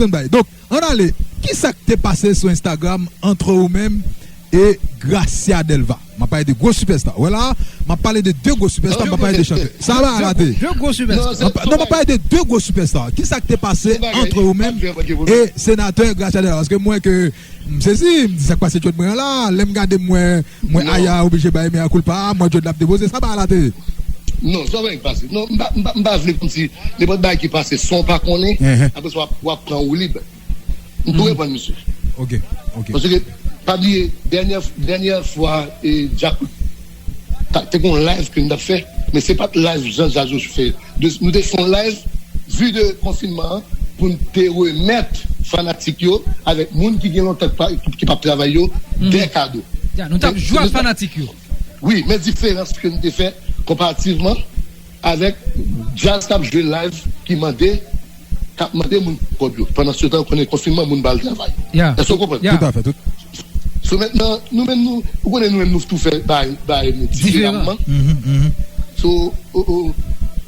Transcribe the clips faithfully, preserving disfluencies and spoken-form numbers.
Ann bay. Donk, ann ale. Kisa k te pase sou Instagram ant ou menm e Gracia Delva? M ap pale de gwo sipèsta. Wè la, m ap pale de de gwo sipèsta, m ap pale de chantè. Sa va rate. De gwo sipèsta. Non, m ap pale de de gwo sipèsta. Kisa k te pase ant ou menm e senatè Gracia Delva? Paske mwen ke m sezi, m di sa k pase jwenn mwen an la, lè m gade m wè, mwen Aya oblije bay mea culpa, mwen jwenn l ap depoze, sa va rate. Non, sa va pase. Non, m pa, m pa, m pa vle kòmsi nenpòt bagay ki pase san w pa konnen, apre sa w ap, w ap pran woulib. M tou reponn misye. Ok, ok. Paske, pa bliye, dènyè, dènyè fwa, e, Djakout, ta, te gen yon live ke nou t ap fè, men se pa t live jan Djaz yo fè. De, nou te fè yon live, vi de konfinman an, pou n te remèt fanatik yo, avèk moun ki gen lontan ki pa, ki, ki p ap travay yo, de kado. Ya, nou t ap jwe ak fanatik yo. Wi, men diferans ke nou te fè konparativman, avèk djaz k ap jwe live ki mande, k ap mande moun kòb yo. Pandan se tan, ou konnen konfinman, moun pa al travay. Èske w konprann? Tout à fait, tout. So, mentnan, nou menm, nou, ou konnen nou menm, nou tou fè bagay, bagay nou diferaman. So, o, o,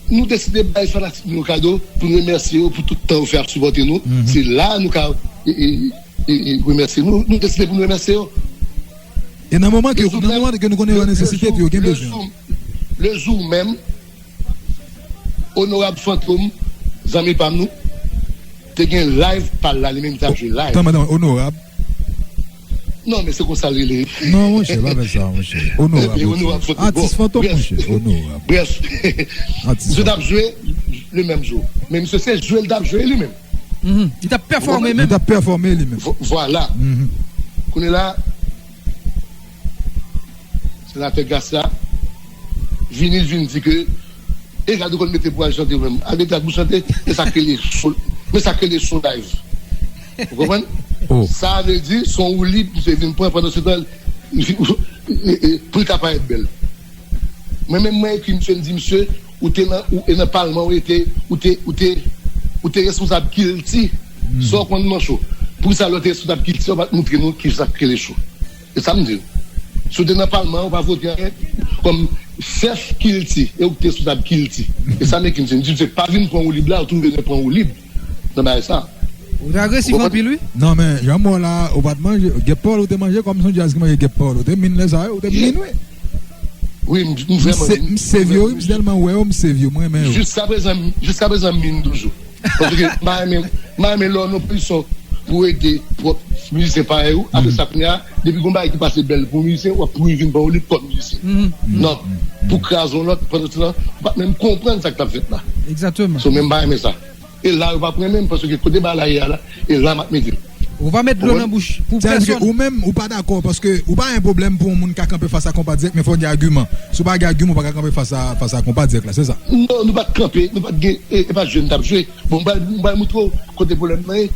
nou deside bay fanatik nou kado pou n remèsye yo pou tout tan yo fè ap sipòte nou. Se la nou ka, e, e, e, e, remèsye nou. Nou deside pou n remèsye yo. E nan moman ke, nan moman ke nou konnen yo an nesesite, epi yo gen bezwen. Le jou, le jou menm, Onorab Fantom, zanmi pa m nou, te gen live pa l la, li menm li t ap jwe live. Tann, tann, Onorab. Non, men se konsa l rele. Non, monchè, pa fè sa, monchè. Onorab, Onorab Fantom. Atis Fantom, monchè. Onorab. Bref, misye t ap jwe le menm jou. Men misye se jwe l t ap jwe li menm. Li t ap pèfòme menm. Li t ap pèfòme li menm. Vwala. Kounye la, Senatè Gracia vini, l vin di ke, e gade ou konn mete pou al chante ou menm. Al mete ak pou chante, men sa k rele show, men sa k rele show live. Ou konprann? Sa vle di, se yon woulib misye vin pran pandan se tan, pou l ka parèt bèl. Mwen menm, mwen ekri misye, m di, misye, ou te nan, ou, e nan palman ou te, ou te, ou te, ou te responsab kilti. Sa w konn nan show? Poukisa lè w te responsab kilti, ou pa t montre nou kisa k rele show? E sa m di l. Si w te nan palman an, ou pa vote anyen kòm chèf kilti, e ou ki te responsab kilti. E sa m ekri misye. M di misye, pa vin pran woulib la, ou tou vle pran woulib nan bagay sa. Ou te agresif anpil, wi. Non, men, jan m wè w la, ou pa t manje. Gèp pa w ou te manje, kòm se yon djaz ki manje gèp pa w. Ou te min lè sa yo, ou te min, wi. Wi, m, m vrèman min. M save yo, wi, m tèlman wè yo, m save yo, m renmen yo. Jiskaprezan, jiskaprezan, m min toujou. Paske m pa renmen, m pa renmen lè w nan pozisyon pou w ede pwòp mizisyen parèy ou, apre sa, kounye a, depi gon bagay ki pase bèl pou mizisyen, w ap kouri vin pran woulib kòm mizisyen. Non, pou kraze yon lòt, pandan se tan, ou pa t menm konprann sa k t ap fèt la. Egzakteman. So, men m pa renmen sa. E la, yo p ap renmen m, paske kote bagay la ye a la, e la m ap mete l. Ou pa met dlo nan bouch pou pèsonn. Ou menm, ou pa dakò, paske ou pa gen pwoblèm pou yon moun ka kanpe fas a Konpa Dirèk, men fò w gen agiman. Si w pa gen agiman, ou pa ka kanpe fas a, fas a Konpa Dirèk la, se sa. Non, nou pa t kanpe, nou pa t gen, e, e pa jwe n t ap jwe. Bon, m pral, m pral montre w kote pwoblèm nan ye.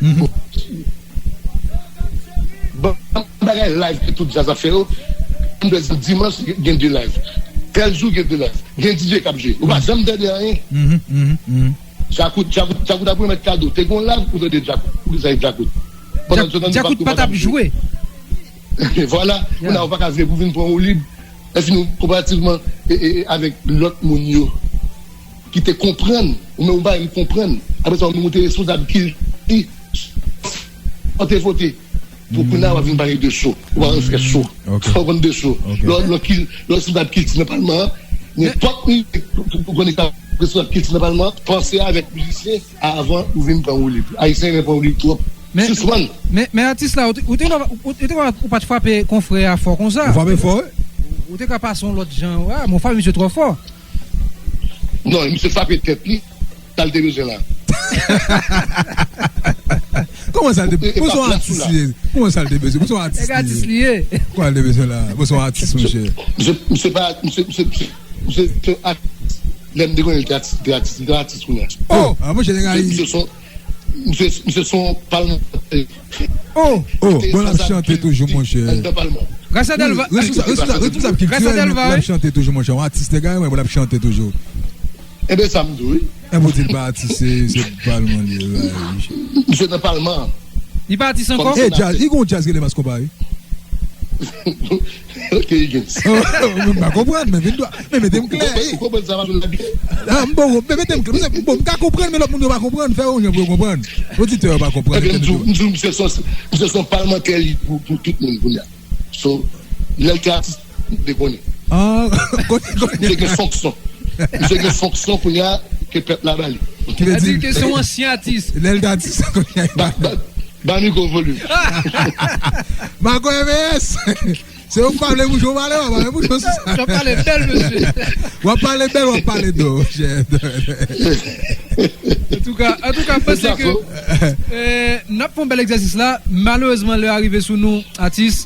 Bon, bagay live ke tout djaz ap fè yo, m te di dimanch gen de live. Tèl jou gen de live. Gen D J k ap jwe. Ou pa janm tande anyen. Djakout, Djakout, Djakout ap remèt kado. Te gen yon live ou tande Djakout. Ou te sa Djakout. Pandan se tan, Djakout pa t ap jwe. Vwala. Kounye a, ou pa ka vle pou vin pran woulib. Èske nou, konparativman, e, e, e, avèk lòt moun yo ki te konprann, ou menm ou pa menm konprann. Apre sa, ou menm ou te responsab kilti, ou te vote. Pou kounye a, w ap vin pale de show. Ou pa konn fè show. Sa w konn de show. Lè, lè, lè responsab kilti nan palman an, nenpòt moun ki konnen sa, responsab kilti nan palman an, panse avèk mizisyen avan ou vin pran woulib. Ayisyen renmen pran woulib twòp. Sispann. Men, men atis la, ou te, ou te, ou te, ou pa t frape konfrè a fò konsa. Ou frape fò, wi. Ou te ka pase yon lòt jan. A, mwen frape misye twò fò. Non, misye frape tèt li. Sa l te bezwen la. Kòman sa l te, pou se yon atis li ye? Kòman sa l te bezwen? Pou se yon atis li ye? Kòman l te bezwen la? Pou se yon atis, monchè. Misye, misye pa, misye, misye, misye, misye se atis. Lè m te konnen l te atis, li te atis, li te atis kounye a. Oh! Ah, monchè, nèg la, misye, misye se yon, misye, misye se yon palmantè. Oh! Oh, bon, l ap chante toujou, monchè. Gracia Delva. Responsab, responsab, responsab kiltirèl, l ap chante toujou, monchè. Yon atis, nèg la, bon, l ap chante toujou. Enben, sa m di w, wi. Enben, w di l pa atis, se, se palman li ye, wi. Misye nan palman an. Li pa atis ankò? E djaz, li gon djaz ki rele Mas Konpa, wi. Ok, Higgins. M pa konprann, men vin dwa. Men mete m klè. Ou konprann sa m ap di la byen? Ah, m bon, men mete m klè. Bon, m ka konprann, men lòt moun yo pa konprann. Fè yon jan pou yo konprann. Oditè yo pa konprann. Ebyen, m di w, m di w, misye se yon, misye se yon palmantè li pou, pou tout moun kounye a. So, lè l te atis, m te konnen. Ah, konnen, konnen. Misye gen fonksyon. Misye gen fonksyon kounye a ke pèp la ba li. Ki vle di ke se yon ansyen atis. Lè l te atis, kounye a. Ba, ba, ba mikwo volim. Marco M S. Se ou k pa vle bouche w pale, w ap pale bouche w sou sa. W ap pale bèl, mesye. W ap pale bèl, w ap pale do, monchè. Antouka, antouka, m panse ke, eh, n ap fè yon bèl egzèsis la. Malerezman, lè a rive sou nou, atis.